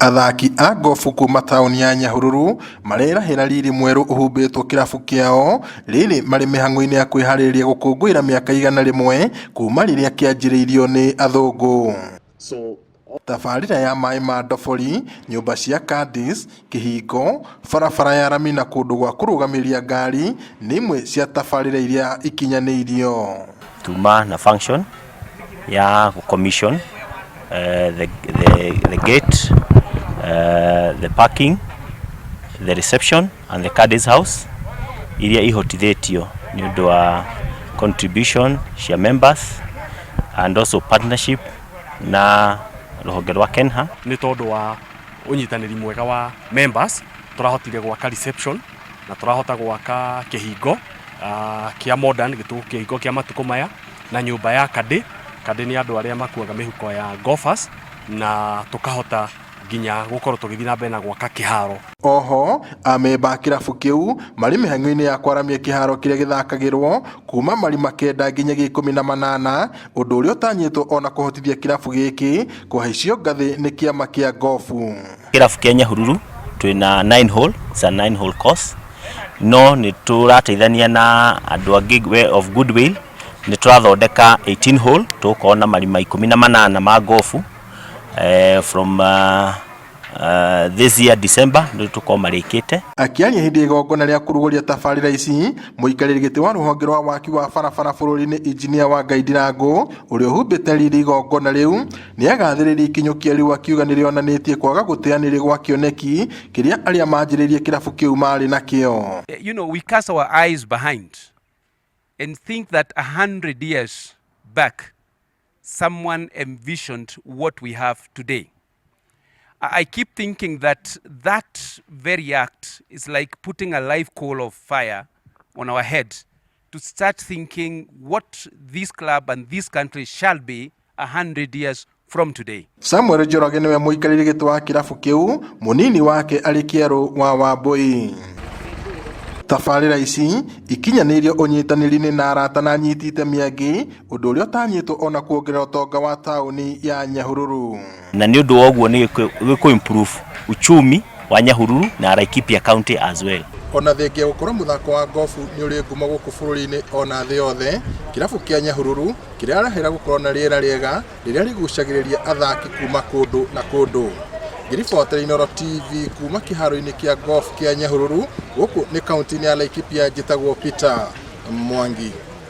Athaki a gofu kuma taũni ya Nyahururu marerahĩra riri mwerũ ũhumbĩtwo kĩrabu kĩao rĩrĩ marĩ mĩhang'o-inĩ ya kwĩharĩrĩria gũkũngũĩra mĩaka 100 kuma rĩrĩa kĩanjĩrĩirio nĩ athũngũ. Tabarĩra ya maĩ ma ndobori, nyũmba cia caddies, kĩhingo, barabara ya rami na kũndũ gwa kũrũgamĩria ngari nĩ imwe cia tabarĩra iria ikinyanĩirio. Tuma na function ya commission the gate, the parking, the reception and the caddies house iria ihotithĩtio nĩ ũndũ wa contribution cia members and also partnership na rũhonge rwa Kenha. Nĩ tondũ wa ũnyitanĩri mwega wa members tũrahotire gwaka reception na tũrahota gwaka kĩhingo kĩa modern kĩhingo kĩa matukũ maya na nyũmba ya caddy. Caddy nĩ andũ arĩa makuaga mĩhuko ya golfers na tũkahota nginya gũkorwo tũgĩthiĩ na mbere na gwaka kĩharo. Oho amemba a kĩrabu kĩu marĩ mĩhang'o-inĩ ya kwaramia kĩharo kĩrĩa gĩthakagĩrwo kuma marima 9 nginyagia 18, ũndũ ũrĩa ũtanyĩtwo ona kũhotithia kĩrabu gĩkĩ kũhaicio ngathĩ nĩ kĩama kĩa gofu. Kĩrabu kĩa Nyahururu twĩna 9 hole, it's a 9 hole course, no nĩ tũrateithania na andũ angĩ of goodwill, nĩ tũrathondeka 18 hole, tũgũkorwo na marima 18 ma gofu from this year December nĩ tũkorwo marĩkĩte. Akĩaria hĩndĩ ya igongona rĩa kũrugũria tabarĩra ici, mũikarĩri gĩtĩ wa rũhonge rwa waki wa barabara bũrũri-inĩ Injinia Wangai Ndirangu ũrĩa ũhumbĩte riri igongona rĩu nĩagathĩrĩirie ikinyũkia rĩu akiuga nĩrĩonanĩtie kwaga gũteanĩria gwa kĩoneki kĩrĩa arĩa manjĩrĩirie kĩrabu kĩu marĩ nakĩo. We cast our eyes behind and think that 100 years back someone envisioned what we have today. I keep thinking that that very act is like putting a live coal of fire on our head to start thinking what this club and this country shall be 100 years from today. Samuel Njoroge niwe mũikarĩri gĩtĩ wa kĩrabu kĩu, mũnini wake arĩ Kĩerũ wa Wambui. Tabarĩra ici ikinyanĩirio ũnyitanĩri-inĩ na arata na anyiti itemi angĩ, ũndũ ũrĩa ũtanyĩtwo ona kuongerera ũtonga wa taũni ya Nyahururu. Na nĩ ũndũ wa ũguo nĩ gĩkũ improve uchumi wa Nyahururu na Laikipia County as well. Ona thengia gũkorwo mũthako wa gofu nĩ ũrĩ ngumo gũkũ bũrũri-inĩ ona thĩ yothe, kĩrabu kĩa Nyahururu kĩrarahĩra gũkorwo na rĩera rĩega rĩrĩa rĩgucagĩrĩria athaki kuma kũndũ na kũndũ. Ngĩribotera Inooro TV kuma kĩharo-inĩ kĩa golf kĩa Nyahururu gũkũ nĩ kaunti-inĩ ya Laikipia, njĩtagwo Peter Mwangi.